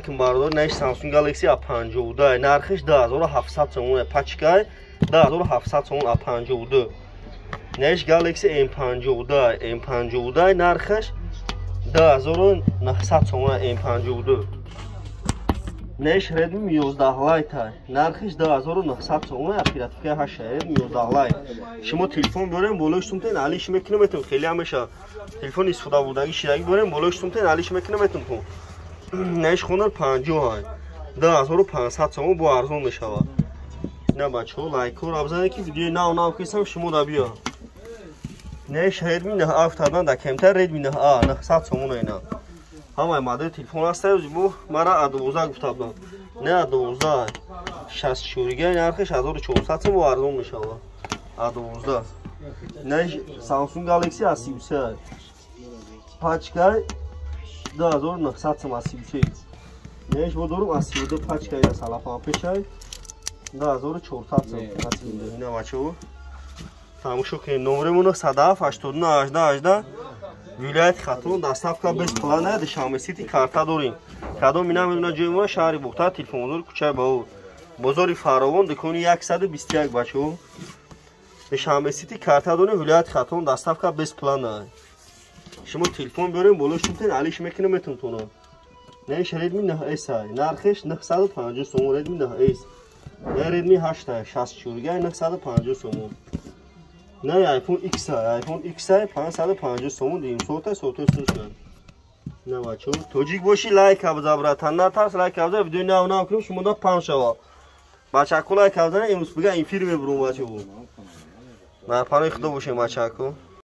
Бародар, наиш Samsung Galaxy A52, нархиш 2700 сомон, пачкай 2700 сомон A52. Наиш Galaxy M52, M52 нархиш 2900 сомон M52. Наиш Redmi 11 Lite, нархиш 2900 сомон, оперативка 8 Redmi 11 Lite. Шумо телефон биёрем, болои сумтен алиш мекунем, метон хеле ҳамеша телефон истифода бурдагӣ шидаги биёрем, болои сумтен алиш мекунем, метон. Наиш Honor 50 2500 сомон бо арзон мешавад. На бачаҳо, лайкҳоро бизанед, ки видеои нав нав кисам шумо да биё. Наиш Redmi 9A гуфтадан да кемтар Redmi 9A 900 сомон ина. Ҳамаи модели телефон ҳаста, бу мара A12 гуфта будам. Не A12 64 нархиш 1400 сом бо арзон мешавад. A12. Наиш Samsung Galaxy A33 пачкай 2900 сом A33. Наиш бо дорум A32 пачка ина салафан пешай 2400 сом A32. Ина бачаҳо тамошо кунед, номеремон 107 89 18 18, вилояти Хатлон, доставка бесплатная, Душанбе Сити карта дорем. Кадом ина медона ҷои мо: шаҳри Бохтар, телефонбозори кӯчаи Баҳор, бозори Фаровон, дукони 121. Бачаҳо, Душанбе Сити карта дорем, вилояти Хатлон, доставка бесплатная. Шумо телефон биёрем, болош тутен алиш мекунем, метонтона. Наиш Redmi 9S, нархиш 950 сомон Redmi 9S. На Redmi 8 64 950 сомон. На iPhone X, iPhone X 550 сомон, дим сота сота сусна. На бачо, тоҷик боши, лайк абза, братан, натарс, лайк абза, видеои нав нав кунем, шумо да панҷ шава. Бачако, лайк абза, имрӯз бига эфир мебурум, бачако. Дар паноҳи Худо бошем, бачако.